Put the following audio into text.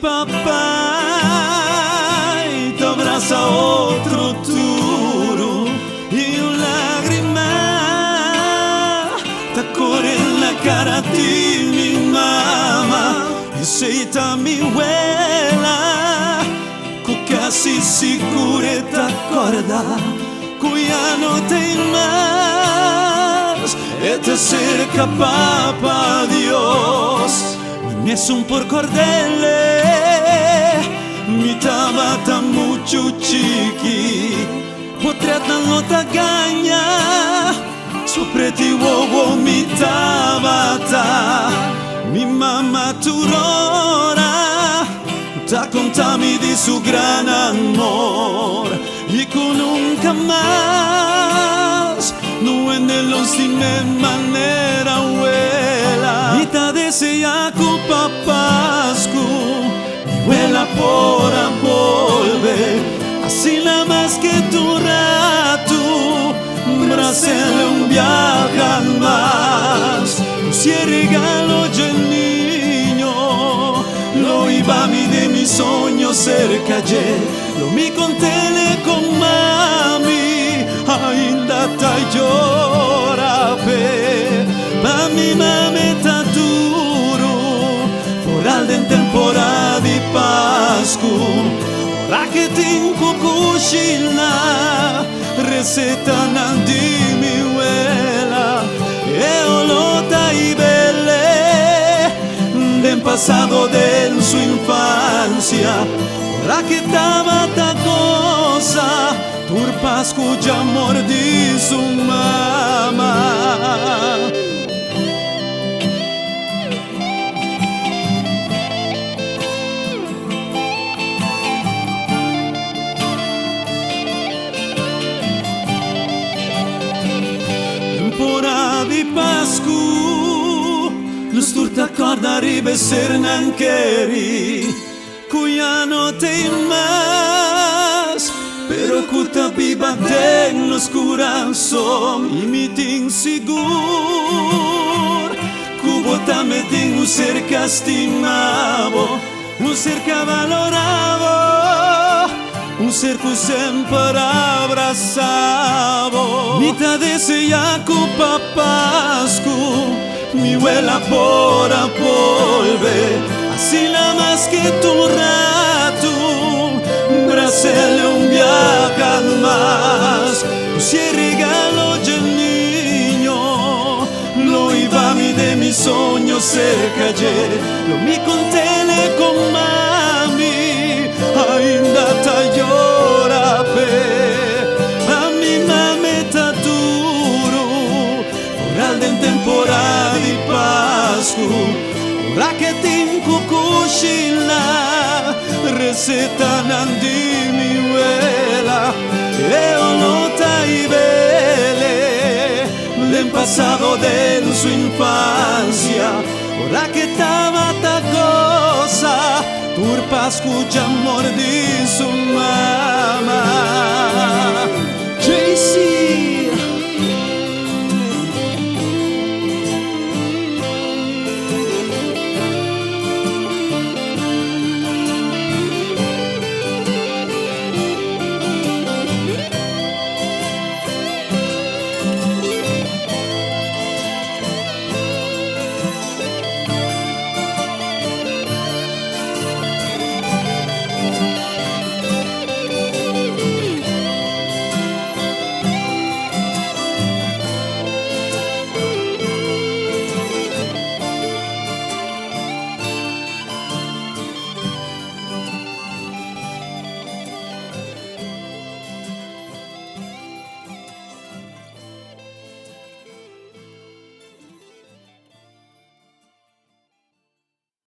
papai ta brasa otro duru i un lágrima ta kore na kara di mi mama. Esei ta mi wela ku kasi sigur e ta kòrda ku ya no t'ei mas. E ta serka Papa Dios. Mesun por kordele. Mi tabata muchu chiki. Potretnan no ta gaña. Su preti wowo mi tabata. Mi mama tur ora ta konta mi di su gran amor i ku nunka mas no hende lo stim'é manera wela. Mi ta desea ku pa Pasku mi wela por a bolbe asina maske tur ratu bras'el un biaha mas. Ku si e regalo dje niño lo hiba mi den mi soño serka dje. Lo mi contele con mami ainda ta yora p'e. Pa mi mame ta duro foral den temporada di Pascu. Ora ke tin cu cushina recetanan di mi wela. E olor ta ibele den pasado den su infancia. Ora ke tabata gosa tur Pascu djamor di su mama. Temporada di Pascu nos tur ta corda riba e sernan keri. Ku ya no t'ei mas, pero ku ta biba den nos kurason. I mi tin sigur ku bo tambe tin un ser ka stima bo, un ser ka balora bo, un ser ku semper a brasa bo. Mi ta desea ku pa Pasku Mi wela por a bolbe asina maske tur ratu brasele un biaha mas ku si e regalo dje niño lo hiba mi den mi soño serka dje lo mi kontele kon mami ainda ta yora p'e pa mi mame ta duru. Foral den temporada di Pasku, ora ke tin ku kushina resetanan di mi wela, e olor ta ibele den pasado den su infansia, ora ke tabata gosa tur Pasku djamor di su mama.